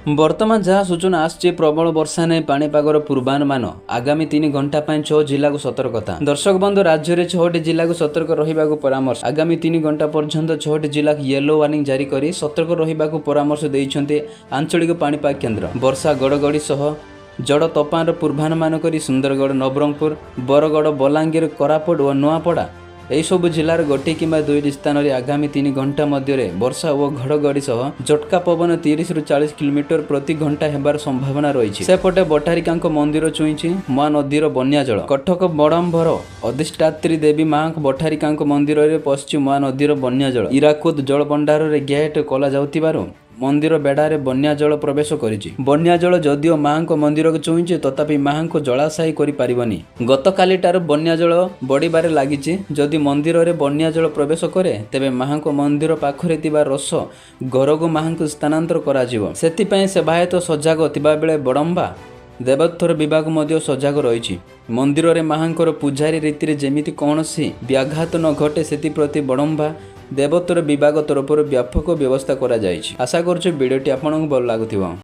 ବର୍ତ୍ତମାନ ଯାହା ସୂଚନା ଆସିଛି, ପ୍ରବଳ ବର୍ଷା ନେଇ ପାଣିପାଗର ପୂର୍ବାନୁମାନ। ଆଗାମୀ 3 ଘଣ୍ଟା ପାଇଁ ଛଅ ଜିଲ୍ଲାକୁ ସତର୍କତା। ଦର୍ଶକ ବନ୍ଧୁ, ରାଜ୍ୟରେ ଛଅଟି ଜିଲ୍ଲାକୁ ସତର୍କ ରହିବାକୁ ପରାମର୍ଶ। ଆଗାମୀ 3 ଘଣ୍ଟା ପର୍ଯ୍ୟନ୍ତ ଛଅଟି ଜିଲ୍ଲାକୁ ୟେଲୋ ୱାର୍ଣ୍ଣିଂ ଜାରି କରି ସତର୍କ ରହିବାକୁ ପରାମର୍ଶ ଦେଇଛନ୍ତି ଆଞ୍ଚଳିକ ପାଣିପାଗ କେନ୍ଦ୍ର। ବର୍ଷା, ଘଡ଼ଘଡ଼ି ସହ ଝଡ଼ ତୋଫାନର ପୂର୍ବାନୁମାନ କରି ସୁନ୍ଦରଗଡ଼, ନବରଙ୍ଗପୁର, ବରଗଡ଼, ବଲାଙ୍ଗୀର, କୋରାପୁଟ ଓ ନୂଆପଡ଼ା ଏହିସବୁ ଜିଲ୍ଲାର ଗୋଟିଏ କିମ୍ବା ଦୁଇଟି ସ୍ଥାନରେ ଆଗାମୀ 3 ଘଣ୍ଟା ମଧ୍ୟରେ ବର୍ଷା ଓ ଘଡ଼ଘଡ଼ି ସହ ଝଟକା ପବନ 30ରୁ 40 କିଲୋମିଟର ପ୍ରତି ଘଣ୍ଟା ହେବାର ସମ୍ଭାବନା ରହିଛି। ସେପଟେ ଭଟ୍ଟାରିକାଙ୍କ ମନ୍ଦିର ଛୁଇଁଛି ମହାନଦୀର ବନ୍ୟା ଜଳ। କଟକ ବଡ଼ମ୍ବାର ଅଧିଷ୍ଠାତ୍ରୀ ଦେବୀ ମାଙ୍କ ଭଟ୍ଟାରିକାଙ୍କ ମନ୍ଦିରରେ ପଶିଛି ମହାନଦୀର ବନ୍ୟା ଜଳ। ହୀରାକୁଦ ଜଳଭଣ୍ଡାରରେ ଗେଟ୍ ଖୋଲାଯାଉଥିବାରୁ ମନ୍ଦିର ବେଢ଼ାରେ ବନ୍ୟା ଜଳ ପ୍ରବେଶ କରିଛି। ବନ୍ୟା ଜଳ ଯଦିଓ ମାଙ୍କ ମନ୍ଦିରକୁ ଛୁଇଁଛି, ତଥାପି ମାଙ୍କୁ ଧରାଶାୟୀ କରିପାରିବନି। ଗତକାଲିଠାରୁ ବନ୍ୟା ଜଳ ବଢ଼ିବାରେ ଲାଗିଛି। ଯଦି ମନ୍ଦିରରେ ବନ୍ୟା ଜଳ ପ୍ରବେଶ କରେ, ତେବେ ମାଙ୍କ ମନ୍ଦିର ପାଖରେ ଥିବା ରୋଷ ଘରକୁ ମାଙ୍କୁ ସ୍ଥାନାନ୍ତର କରାଯିବ। ସେଥିପାଇଁ ସେବାୟତ ସଜାଗ ଥିବାବେଳେ ବଡ଼ମ୍ବା ଦେବୋତ୍ତର ବିଭାଗ ମଧ୍ୟ ସଜାଗ ରହିଛି। ମନ୍ଦିରରେ ମାଙ୍କର ପୂଜାରୀ ରୀତିରେ ଯେମିତି କୌଣସି ବ୍ୟାଘାତ ନ ଘଟେ, ସେଥିପ୍ରତି ବଡ଼ମ୍ବା ଦେବୋତ୍ତର ବିଭାଗ ତରଫରୁ ବ୍ୟାପକ ବ୍ୟବସ୍ଥା କରାଯାଇଛି। ଆଶା କରୁଛୁ, ଭିଡ଼ିଓଟି ଆପଣଙ୍କୁ ଭଲ ଲାଗୁଥିବ।